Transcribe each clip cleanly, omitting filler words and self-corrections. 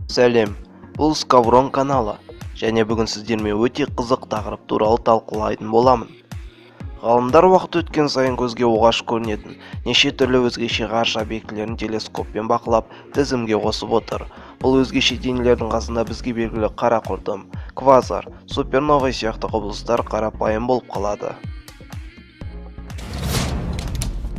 Сәлем, бұл Скаврон каналы және бүгін сіздермен өте қызық тақырып туралы талқылайтын боламын. Ғалымдар уақыт өткен сайын көзге оғаш көрінетін неше түрлі өзгеше ғарыш объектілерін телескоппен бақылап, тізімге қосып отыр. Бұл өзгеше денелердің қасында бізге белгілі қара құрдым, квазар, супернова сияқты құбылыстар қарапайым болып қалады.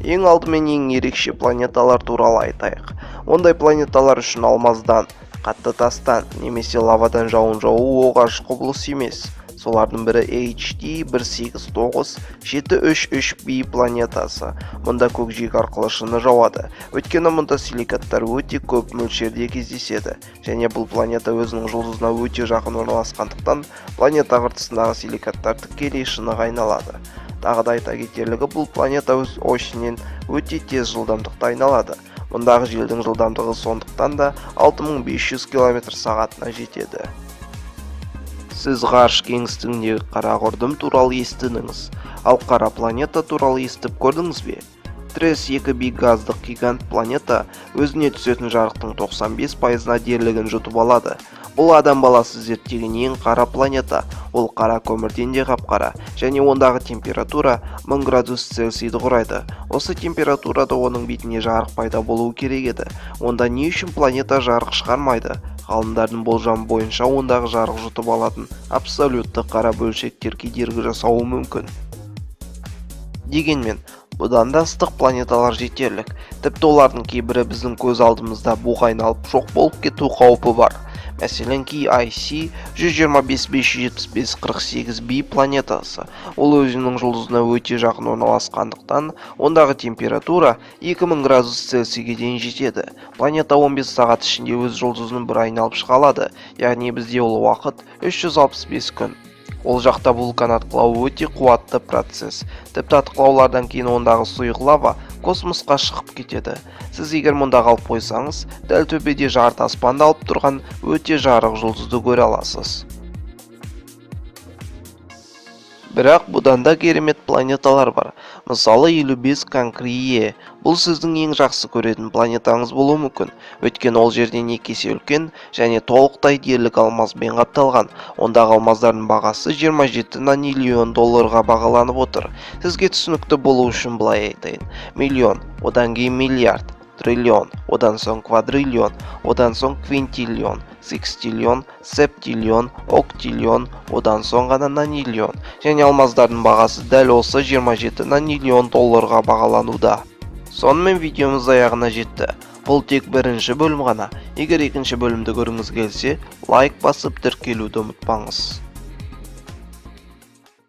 Ең алдымен ең ерекше планеталар туралы айтайық. Ондай планеталар үшін алмаздан, қатты тастан немесе лавадан жауын жауу оғаш құбылыс емес. Солардың бірі HD 189733b планетасы. Мұнда көкжиек арқылы шыны жауады. Өйткені мұнда силикаттар өте көп мөлшерде кездеседі. Және бұл планета өзінің жұлдызына өте жақын орналасқандықтан, планета қыртысындағы силикаттар тікелей шыныға айналады. Тағы да айта кетерлігі, бұл планета өз осінен өте тез жылдамдықта айналады. Мұндағы желдің жылдамдығы сондықтан да 6500 км сағатына жетеді. Сіз ғарыш кеңістігіндегі қара құрдым туралы естідіңіз, ал қара планета туралы естіп көрдіңіз бе? Трес 2b газдық гигант планета өзіне түсетін жарықтың 95%-на дерлігін жұтып алады. Бұл адам баласы зерттеген ең қара планета. Ол қара көмірден де қап-қара және ондағы температура 1000 градус Цельсийді құрайды. Осы температурада оның бетіне жарық пайда болуы керек еді. Онда не үшін планета жарық шығармайды? Ғалымдардың болжамы бойынша, ондағы жарық жұтып алатын абсолютті қара бөлшектер кедергі жасауы мүмкін. Дегенмен, бұдан да ыстық планеталар жетерлік. Тіпті олардың кейбірі біздің көз алдымызда буға айналып жоқ болып кету қаупі бар. Мәселен, KIC 125 575 48b планетасы. Ол өзінің жұлдызына өте жақын орналасқандықтан, ондағы температура 2000 градус Цельсийге дейін жетеді. Планета 15 сағат ішінде өз жұлдызын бір айналып шыға алады, яғни бізде ол уақыт 365 күн. Ол жақта вулкан атқылауы өте қуатты процесс. Тіпті атқылаулардан кейін ондағы сұйық лава космосқа шығып кетеді. Сіз егер мұнда қалып қойсаңыз, дәл төбеде жарты аспанды алып тұрған өте жарық жұлдызды көре аласыз. Бірақ бұдан да керемет планеталар бар. Мысалы, 55 Канкри Е. Бұл сіздің ең жақсы көретін планетаңыз болуы мүмкін. Өйткені ол жерден екі есе үлкен және толықтай дерлік алмазбен қапталған. Ондағы алмаздардың бағасы 27 наниллион долларға бағаланып отыр. Сізге түсінікті болу үшін былай айтайын. Миллион, одан кейін миллиард, триллион, одан соң квадриллион, одан соң квинтиллион, секстиллион, септиллион, октиллион, одан соң ғана наниллион. Және алмаздардың бағасы дәл осы 27 наниллион долларға бағалануда. Сонымен, видеомыз аяғына жетті. Бұл тек бірінші бөлім ғана. Егер екінші бөлімді көргіңіз келсе, лайк басып, тіркелуді ұмытпаңыз.